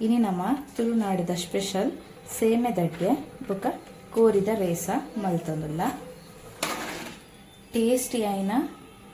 ಇನಿ ನಮ್ಮ ತುಳುನಾಡಿದ ಸ್ಪೆಷಲ್ ಸೇಮೆದಡ್ಡೆ ಬೊಕ ಕೋರಿದ ರೇಸ ಮಲ್ತೊಂದುಲ್ಲ. ಟೇಸ್ಟಿ ಆಯಿನ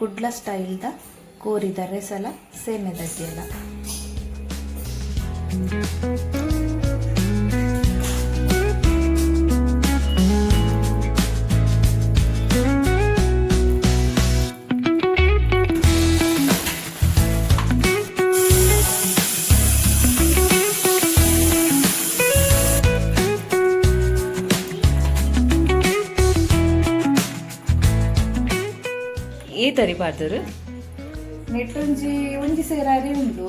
ಕುಡ್ಲ ಸ್ಟೈಲ್ದ ಕೋರಿದ ರೆಸಲ ಸೇಮೆದಡ್ಡೆಲ. ಈ ತರಿ ಪಾಡ್ದರು? ನೆಟ್ಟೊಂಜಿ ಒಂಜಿ ಸೇರಾರಿ ಉಂಡು.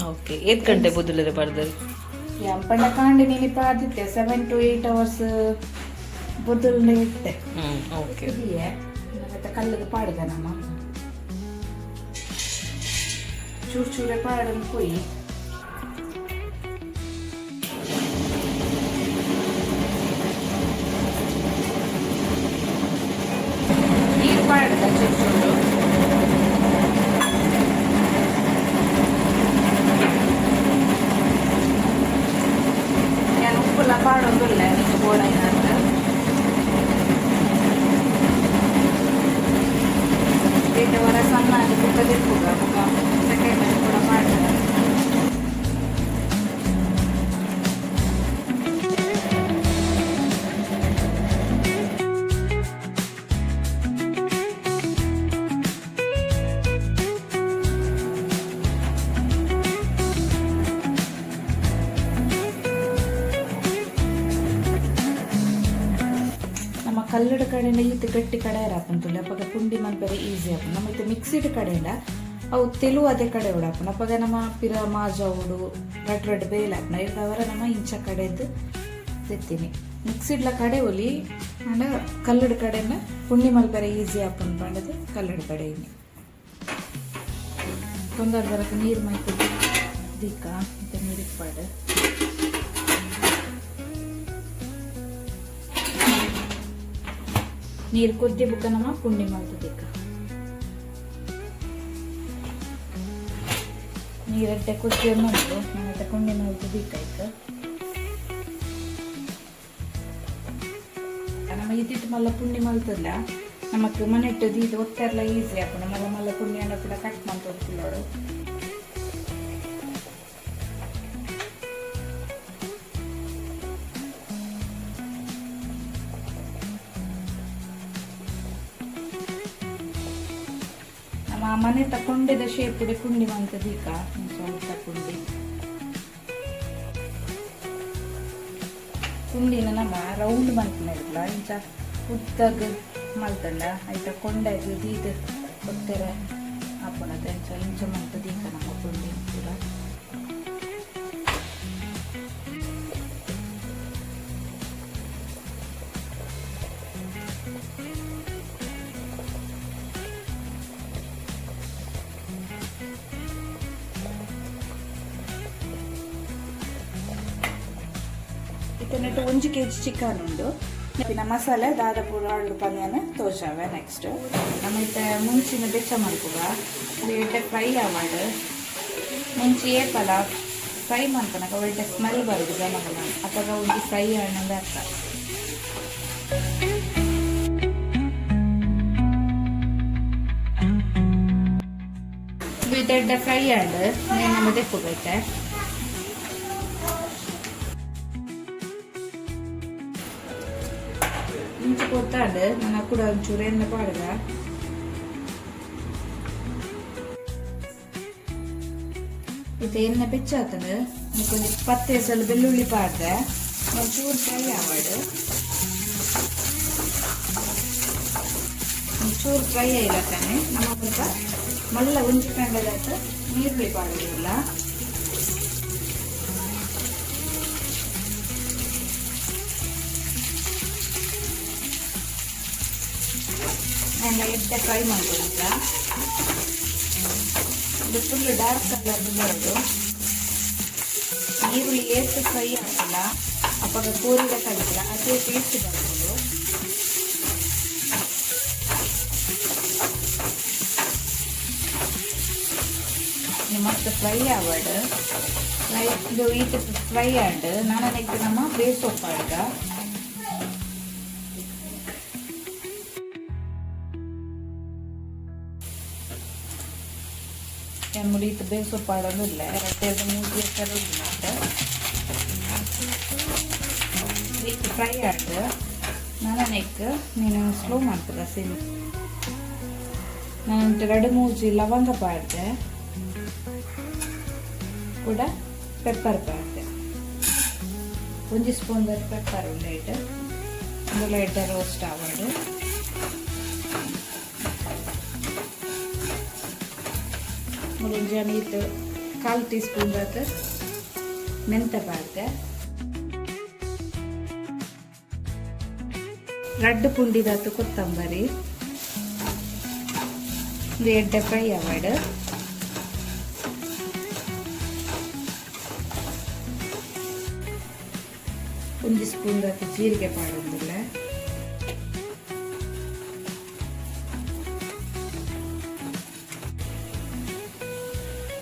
ಓಕೆ, ಏತ್ ಗಂಟೆ ಬುದುಲರೆ ಪಾಡ್ದರು? ಪಂಡ ಕಾಂಡೆ ನೆನಪಾದಿತ್ತೆ, 7 ಟು 8 ಅವರ್ಸ್ ಬೊದಲ್ನೆ ಇಟ್ಟೆ. ಓಕೆ. ಇದಿಯೇ ಮತ್ತೆ ಕಲ್ಲಿಗೆ ಪಾಡುಗ ನಮ್ಮ ಚೂರು ಚೂರೆ ಪಾಡನ್ನು ಕೊಯ್. ನೀರು ಪಾಡುದ ಚೂರು ಚೂರು. ನಾನು ಉಪ್ಪುಲ ಪಾಡೊಂದುಲ್ಲ ನಿಂಗೆ ಬೋಡಾಯ್ನಾರ್ದು. ಬೇಟೆ ವರ ಸಣ್ಣ ಆಗಿ ಬುಕ್ಕ ತಿಪ್ಪುಗ ಬುಕ್ಕ ಸೆಕೆಂಡ್ ಕೂಡ ಮಾಡ್ತಾರೆ. ನಮ್ಮ ಕಲ್ಲಡ ಕಡೆಯಿಂದ ಈತ ಗಟ್ಟಿ ಕಡೆ ಆಪುಂತುಲ್ಲ, ಅಪಗ ಪುಂಡಿ ಮನ್ಪೆರೆ ಈಸಿ ಆಪುಂಡು. ನಮ್ಮ ಇತ್ತೆ ಮಿಕ್ಸಿಡ್ ಕಡೆಯಿಂದ ಅವು ತೆಲು ಅದೇ ಕಡೆ ಉಡಾಪುಂಡು. ಅಪಗ ನಮ್ಮ ಪಿರ ಮಾಜಾವುಡು ರಡ್ ರಡ್ ಬೇಲ್ ಆಪುಂಡು. ಇರ್ದವರ ನಮ್ಮ ಇಂಚ ಕಡೆದ್ದು ತೆತ್ತೀನಿ. ಮಿಕ್ಸಿಡ್ಲ ಕಡೆ ಒಲಿ ಅಂಡ ಕಲ್ಲಡ ಕಡೆಯಿಂದ ಪುಂಡಿ ಮಲ್ಪೆರೆ ಈಸಿ ಆಪುಂಡು ಪಂಡದು ಕಲ್ಲಡ ಕಡೆ. ಇನ್ನಿ ತೊಂದರೆ ಬರಕ್ಕೆ ನೀರು ಮೈತು ದಿಕ್ಕ ಮತ್ತೆ ನೀರಿಗೆ ಪಾಡು. ನೀರು ಕೊದ್ದಿ ಬುಕ್ಕ ನಮ್ಮ ಪುಂಡಿ ಮಲ್ತು ದಿಕ್ಕ. ನೀರಡ್ಡೆ ಕೊದ್ದಿ ಉಂಟು, ನಮ್ಮ ಪುಂಡಿ ಮಲ್ತು ದಿಕ್ಕ. ಆಯ್ತು, ನಮ್ಮ ಇದ್ದಿಟ್ಟು ಮಲ್ಲ ಪುಂಡಿ ಮಲ್ತಲ್ಲ, ನಮಕ್ ಮನೆಟ್ಟು ದೀದ್ ಒತ್ತೆರ್ಲ ಈಸಿ ಆಪುಂಡು. ಮಲ್ಲ ಮಲ್ಲ ಪುಂಡಿ ಅಂಡ ಕೂಡ ಕಟ್ ಮಲ್ತ್ ಒತ್ತುಲೋಡು. ನಮ್ಮ ಮನೆ ತಕೊಂಡೆದ ಶೇಪುಡೆ ಪುಂಡಿ ಮಂತ ದೀಕ ಸ್ವಲ್ಪ ಪುಂಡಿ. ಪುಂಡಿನ ನಮ್ಮ ರೌಂಡ್ ಮಲ್ಪುನ ಇಂಚ ಉದ್ದಗ್ ಮಲ್ತಂಡ ಐತ ಕೊಂಡೆಗ್ ದೀದ್ ಒತ್ತೆರೆ ಆಪುಂಡತೆ. ಇಂಚ ಇಂಚ ಮಂತ ದೀಕ ನಮ್ಮ ಪುಂಡಿ ಪೂರ. ಇತ್ತೆ ನೆಟ್ಟು 1 ಕೆಜಿ ಚಿಕನ್ ಉಂಡು. ಪಿನ ಮಸಾಲೆ ದಾದ ಪೂರ ಉಂಡು ಪಂದ್ಯಾನ ತೋಜಾವೆ ನೆಕ್ಸ್ಟ್. ನಮ್ಮ ಇತ್ತೆ ಮುಂಚಿನ ಬೆಚ್ಚ ಮಲ್ಪುಗ. ಅದು ಎಡ್ಡೆ ಫ್ರೈ ಆವಾಡು. ಮುಂಚಿ ಏಪಲ ಫ್ರೈ ಮಲ್ಪನಗ ಒಳ್ಳೆ ಸ್ಮೆಲ್ ಬರುದು ಘಮ ಘಮ. ಅಪಗ ಒಂಜಿ ಫ್ರೈ ಆಂಡ ಅರ್ಥ. ಇದು ಎಡ್ಡೆ ಫ್ರೈ ಆಂಡ್ ನಮ್ಮ ದೆಪ್ಪುಗ ಐತೆ. ಇಂಚಿ ಕೊತ್ತಾಂಡ್ ನನ್ನ ಕೂಡ ಒಂಚೂರು ಎಣ್ಣೆ ಪಾಡುಗ. ಇತ್ತೆ ಎಣ್ಣೆ ಬೆಚ್ಚಾತಂಡು, ಒಂಜಿ 10 ಎಸಲು ಬೆಳ್ಳುಳ್ಳಿ ಪಾಡ್ದೆ. ಒಂಚೂರು ಫ್ರೈ ಆವಡ್. ಒಂಚೂರು ಫ್ರೈ ಆಯ್ಲಕ್ಕನೆ ನಮ್ಮ ಸ್ವಲ್ಪ ಮಲ್ಲ ಒಂಜಿ ಕಂಡದಾತ ನೀರುಳ್ಳಿ ಪಾಡೋದಿಲ್ಲ. ಎಲ್ಲ ಎಡ್ಡೆ ಫ್ರೈ ಮಾಡ್ಕೊಳಕ್ಕ. ಇದು ಫುಲ್ ಡಾರ್ಕ್ ಕಲರ್ ಬರೋದು. ಈರುಳ್ಳಿ ಏತ್ ಫ್ರೈ ಹಾಕಲ್ಲ, ಅಪ್ಪಗ ಕೋರಿದ ಕಲಿಲ್ಲ ಅದೇ ಟೇಸ್ಟ್ ಬರ್ಬೋದು. ಮಸ್ತ್ ಫ್ರೈ ಆವಡ್. ಫ್ರೈ ಇದು ಈತ ಫ್ರೈ ಆಂಡ್ ನಾನಕ್ಕೆ ನಮ್ಮ ಬೇಸೊಪ್ಪು ಆಡ್ಗ ಮುಳಿ ಈತ ಬೇಸೊಪ್ಪು ಆಡೋದಿಲ್ಲ ರಟ್ಟೆದ ಮೂಗಿ ಈತ ಫ್ರೈ ಆಂಡ್ ನಾನಕ್ಕೆ ನೀನು ಸ್ಲೋ ಮಾಡ್ತದ ಸಿಮ್. ನಾನು ಎರಡು ಮೂಜಿ ಲವಂಗ ಪಾಡ್ದೆ ಕೂಡ ಪೆಪ್ಪರ್ ಪಾಡ್ದೆ. ಒಂಜಿ ಸ್ಪೂನ್ ಪೆಪ್ಪರ್ ಲೈಟ್ ಒಂದು ಲೈಟ್ ರೋಸ್ಟ್ ಆವಡು. ಒಂಜಿ ಈತ್ ಕಾಲು ಟೀ ಸ್ಪೂನ್ ದಾತ್ ಮೆಂತೆ ಪಾಡ್ದೆ. ರಡ್ಡು ಪುಂಡಿದಾತು ಕೊತ್ತಂಬರಿ. ಒಂದು ಎಡ್ಡೆ ಫ್ರೈ ಆವಡು. ಒಂಜಿ ಸ್ಪೂನ್ ದಾತ್ ಜೀರಿಗೆ ಪಾಡೊಂದುಲ್ಲೆ.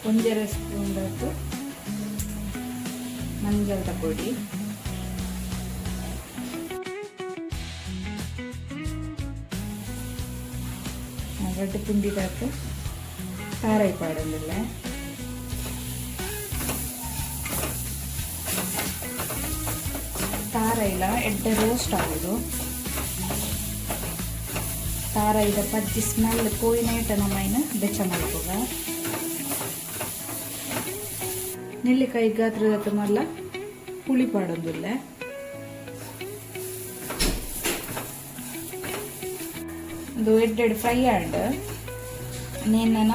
ಒಂಜರೆ ಸ್ಪೂನ್ ದಾತ್ ಮಂಜಲ್ದ ಪೊಡಿ. ರಡ್ಡು ಪುಂಡಿದಾತ್ ತಾರೈ ಪಾಡೊಂದುಲ್ಲೆ. ತಾರೈಲ ಎಡ್ಡೆ ರೋಸ್ಟ್ ಆಗೋದು. ತಾರೈದ ಪಜ್ಜಿ ಸ್ಮೆಲ್ ಪೋಯಿನೇಟ ನಮ್ಮೈನ ಬೆಚ್ಚ ಮಲ್ಪುಗ. ನೆಲ್ಲಿಕಾಯಿ ಗಾತ್ರದ ಮಲ್ಲ ಪುಳಿ ಪಾಡೊಂದುಲ್ಲೆ. ಒಂದು ಎಡ್ಡೆಡ್ ಫ್ರೈ ಆಂಡ್ ನೇನನ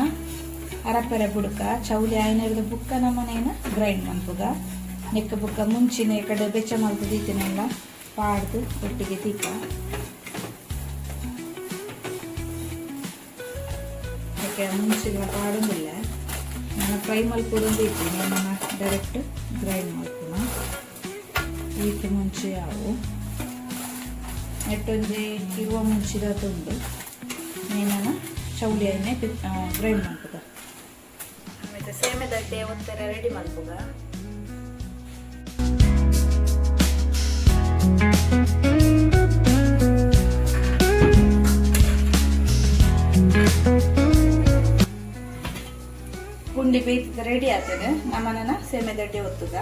ಅರಪೆರೆ ಬುಡ್ಕ ಚೌಲಿ ಆಯ್ನದ ಬುಕ್ಕ ನಮ್ಮನೇನ ಗ್ರೈಂಡ್ ಮನ್ಪುಗ. ನೆಕ್ಕ ಬುಕ್ಕ ಮುಂಚಿನ ಕಡೆ ಬೆಚ್ಚ ಮಲ್ತು ದೀತಿನೆಲ್ಲ ಪಾಡ್ದು ಒಟ್ಟಿಗೆ ತೀಕ. ಯಾಕೆ ಮುಂಚಿನ ಪಾಡೊಂದಿಲ್ಲ, ನಾನು ಫ್ರೈ ಮಲ್ಪೊಡೊಂದು ಇದ್ದೀನಿ, ನಾನು ಡೈರೆಕ್ಟ್ ಗ್ರೈಂಡ್ ಮಲ್ಪುನ. ಈತ ಮುಂಚೆ ಯಾವು ನೆಟ್ಟೊಂಜಿ ಇರುವ ಮುಂಚಿದ ತುಂಡು ನೇನನ ಚೌಲಿಯನ್ನೇ ಗ್ರೈಂಡ್ ಮಲ್ಪುಗ. ಆಮೇಲೆ ಸೇಮೆದಡ್ಡೆ ಒತ್ತರ ರೆಡಿ ಮಲ್ಪುಗ. ಪುಂಡಿ ಬೇಯ್ತದ ರೆಡಿ ಆಗ್ತದೆ. ನಮ್ಮನ ಸೇಮೆದಡ್ಡೆ ಒತ್ತುಗ.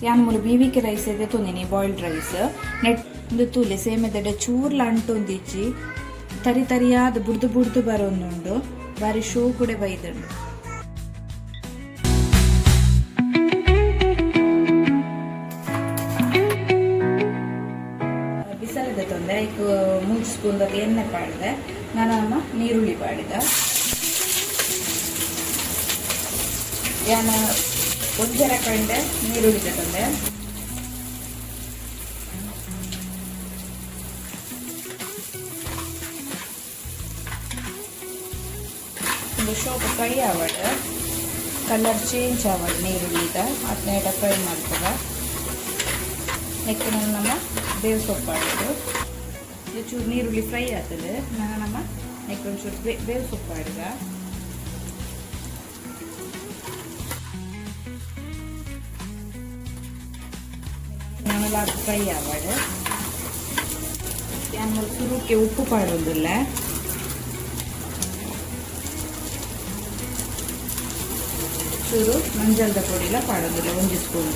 ಯಾನ್ ಮೂಲು ಬಿವಿಕೆ ರೈಸ್ ಇದೆ ತೊಂದಿನಿ, ಬಾಯ್ಲ್ಡ್ ರೈಸ್. ನೆಟ್ ಒಂದು ತೂಲೆ ಸೇಮೆದಡೆ ಚೂರ್ಲ ಅಂಟೊಂದಿಜ್ಜಿ, ತರಿ ತರಿಯಾದ ಬುಡ್ದು ಬುಡ್ದು ಬರೋಂದುಂಡು. ಬಾರಿ ಶೋ ಕೂಡ ಬೈದುಂಡು. ಬಿಸಲದ ತೊಂದೆ ಐಕ್ ಮೂಜಿ ಸ್ಪೂನ್ ಎಣ್ಣೆ ಪಾಡ್ದೆ. ನಾನು ನೀರುಳ್ಳಿ ಪಾಡಿದ. ಯಾನ ಒಂಜರ ಕಂಡೆ ನೀರುಳ್ಳಿ ತಂದೆ. ಒಂದು ಶೋಕ ಫ್ರೈ ಆವಡ್, ಕಲರ್ ಚೇಂಜ್ ಆವಡ್ ನೀರುಳ್ಳಿದ ಅತ್ನೇಟ ಫ್ರೈ ಮಾಡ್ತದ. ನೆಕ್ಸ್ಟ್ ನಮ್ಮ ಬೇವು ಸೊಪ್ಪು ಆಡೋದು. ಇದು ಚೂರು ನೀರುಳ್ಳಿ ಫ್ರೈ ಆಗ್ತದೆ. ನಾನು ನಮ್ಮ ನೆಕ್ ಒಂಚೂರು ಬೇವು ಸೊಪ್ಪು ಆಡಿದ. ಆಮೇಲೆ ಫ್ರೈ ಆವಡ್. ಆಮೇಲೆ ಸುರುಕ್ಕೆ ಉಪ್ಪು ಪಾಡೊಂದುಲ್ಲೆ. ಚೂರು ಮಂಜಲ್ದ ಪೊಡಿಲ ಪಾಡೊಂದುಲ್ಲೆ, ಒಂಜಿ ಸ್ಪೂನ್.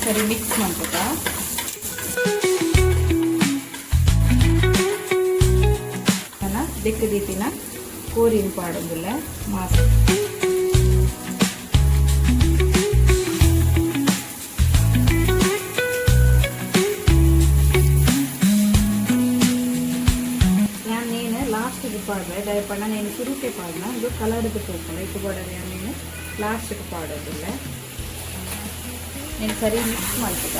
ಸರಿ ಮಿಕ್ಸ್ ಮಾಡ್ಬೋದಾ. ದೆಕ್ಕು ದೀತಿನ ಕೋರಿನ ಪಾಡೊಂದುಲ್ಲ ಮಾಸ. ಯಾನ್ ನೇನು ಲಾಸ್ಟಿಗೆ ಪಾಡ್ವೆ, ದಯಪಂಡ ನೇನು ಸುರುಕೆ ಪಾಡ್ನ ಇದು ಕಲರ್ದು ತೂಪುಂಡು. ಇತ್ತು ಬೋಡರೆ ಯಾನ್ ನೇನು ಲಾಸ್ಟಿಗೆ ಪಾಡೋದಿಲ್ಲ. నేను ಸರಿ ಮಿಕ್ಸ್ ಮಲ್ಪುಗ.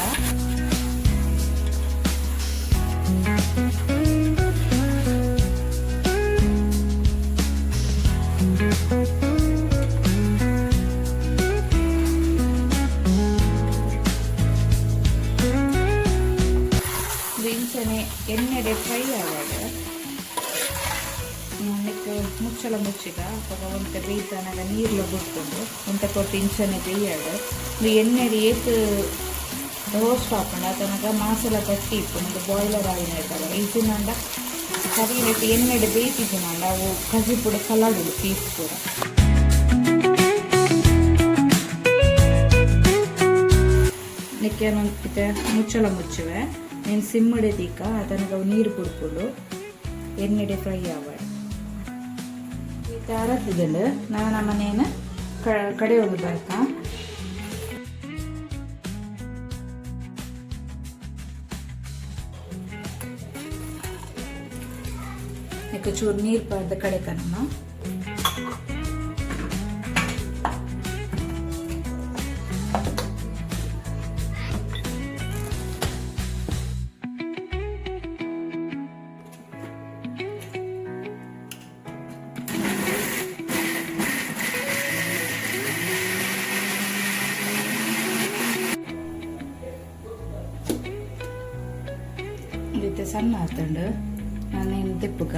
ಇದು ಇಂಚನೆ ಎಣ್ಣೆಡೆ ಫ್ರೈ ಆವಾಗ ನೆಕ್ ಮುಚ್ಚಳ ಮುಚ್ಚಿಗ. ಅಪಗ ಒಂತೆ ಬೇಯ್ತಾನಾಗ ನೀರ್ಲ ಬುಡ್ಕೊಂಡು ಒಂತೆ ಕೊಟ್ಟು ಇಂಚನೆ ಬೇಯಾಡು. ಇದು ಎಣ್ಣೆಡ್ ಏತ್ ರೋಸ್ಟ್ ಆಪುಂಡು ಆತನಗ ಮಾಸಲ ಗಟ್ಟಿ ಇಪ್ಪುಂಡು, ಬಾಯ್ಲರ್ ಆಯಿನ ಇರ್ತಲ್ಲ. ಇತ್ತಿನಾಂಡ ಸರಿ ನೆಟ್ ಎಣ್ಣೆಡ್ ಬೇಯ್ತಿದ್ದೀನಂಡ ಅವು ಕಜಿಪುಡು ಕಲಡುಡು ಪೀಸ್ ಪೂರ. ನೆಕ್ಕೆ ಇತ್ತೆ ಮುಚ್ಚಳ ಮುಚ್ಚುವೆ. నేను ಸಿಮ್ಮಡೆ ದೀಕ ಆತನಗ ಅವು ನೀರು ಬುಡ್ಪುಂಡು, ಎಣ್ಣೆಡೆ ಫ್ರೈ ಆವಡ್. ಈ ಅರತಿದ್ಲು ನಾನು ನಮ್ಮನೇನ ಕಡೆ ಒಂದು ಬರ್ತಾ. ನೆಕ್ಕೆ ಚೂರು ನೀರು ಪಾಡ್ದ ಕಡೆ ಕನಮ್ಮ. ಇತ್ತೆ ಸಣ್ಣ ಆತಂಡು, ನಾನೇನು ತೆಪ್ಪುಗ.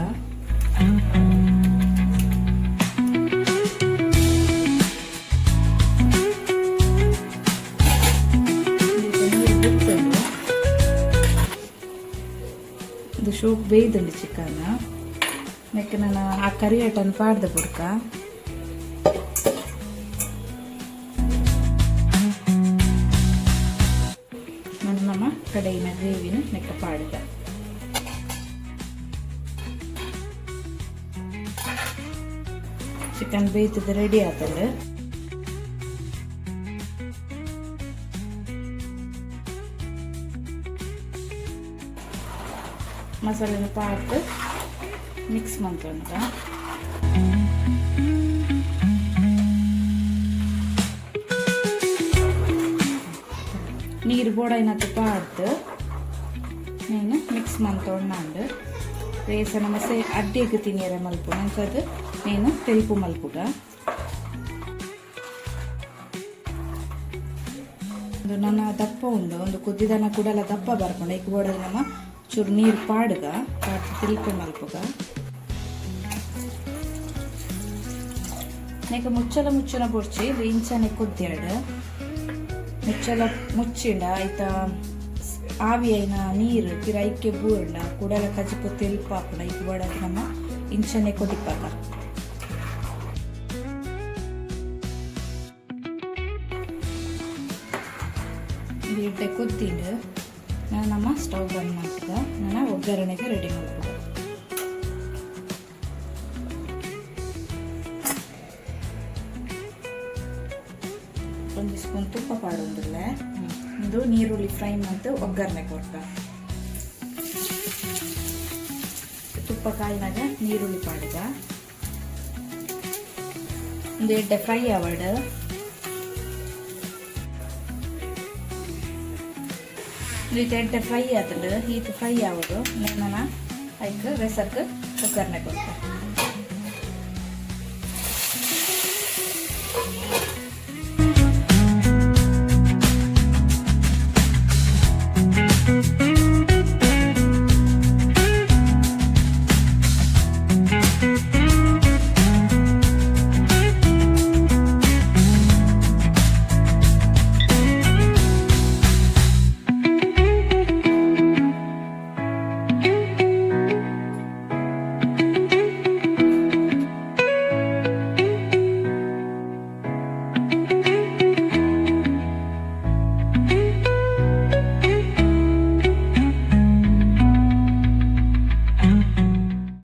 ನೀರು ಬಿತ್ತುಂಡು. ಇದು ಶೋಕ್ ಬೇಯ್ದುಂಡು ಚಿಕನ್. ನೆಕ್ ನಾನು ಆ ಕರಿ ಐಟನ್ ಪಾಡ್ದ ಬುಡ್ಕ. ನಾನು ನಮ್ಮ ಕಡೆಯಿನ ಗ್ರೇವಿನ ನೆಕ್ಕ ಪಾಡ್ದ. ಚಿಕನ್ ಬೇಯ್ತದ, ರೆಡಿ ಆತಂಡು. ಮಸಾಲೆನ ಪಾಡ್ದು ಮಿಕ್ಸ್ ಮಂತೊಂಡ. ನೀರು ಬೋಡೈನತ್ತು ಪಾಡ್ದು నేను ಮಿಕ್ಸ್ ಮಂತೊಂಡು. ಬೇಸನ ಮಸೆ ಅಡ್ಡಿಗೆ ತಿನಿಯರೆ ಮಲ್ಪು ಅಂಚದು నేను తెలుపు ಮಲ್ಪುಗ. ಒಂದು ನನ್ನ ದಪ್ಪ ಉಂಡು, ಒಂದು ಕುದ್ದಿದನ ಕೂಡಲ ದಪ್ಪ ಬರ್ಕೊಂಡು ಇಕ್ ಬೋಡದ ನಮ್ಮ ಚೂರು ನೀರು ಪಾಡುಗ, ಪಾಡ್ದು ತೆಲ್ಪು ಮಲ್ಪುಗ. ನೆಕ ಮುಚ್ಚಲ ಮುಚ್ಚನ ಬೊಡ್ಚಿ, ಇದು ಇಂಚನೆ ಕುದ್ದಿಯಾಡು. ಮುಚ್ಚಲ ಮುಚ್ಚಿಂಡ ಐತ ಆವಿ ಐನ ನೀರು ಪಿರ ಐಕೆ ಬೂರ್ಂಡ ಕೂಡಲ ಕಜಿಪು ತೆಲ್ಪು ಆಪುಂಡ. ಇಕ್ ಬೋಡದ ನಮ್ಮ ಇಂಚನೆ ಕೊದಿಪಾಗ. ಇದು ಎಡ್ಡೆ ಕೊದ್ದಿಂಡು. ನಾನು ನಮ್ಮ ಸ್ಟವ್ ಬಂದ್ ಮಾಡ್ತದ. ನಾನು ಒಗ್ಗರಣೆಗೆ ರೆಡಿ ಮಾಡ್ಬೋದು. ಒಂದು ಸ್ಪೂನ್ ತುಪ್ಪ ಪಾಡೊಂದಿಲ್ಲ. ಇದು ನೀರುಳ್ಳಿ ಫ್ರೈ ಮತ್ತು ಒಗ್ಗರಣೆ ಕೊಡ್ತ. ತುಪ್ಪ ಕಾಯಿನಾಗ ನೀರುಳ್ಳಿ ಪಾಡುಗ. ಒಂದು ಎಡ್ಡೆ ಫ್ರೈ ಆವಡ್. ಇದು ಎಡ್ಡೆ ಫ್ರೈ ಆತಂಡು. ಈತ ಫ್ರೈ ಆವಡು. ನಾನು ಐಕ್ ರಸಕ್ಕೆ ಒಗ್ಗರಣೆ ಕೊಡ್ತ.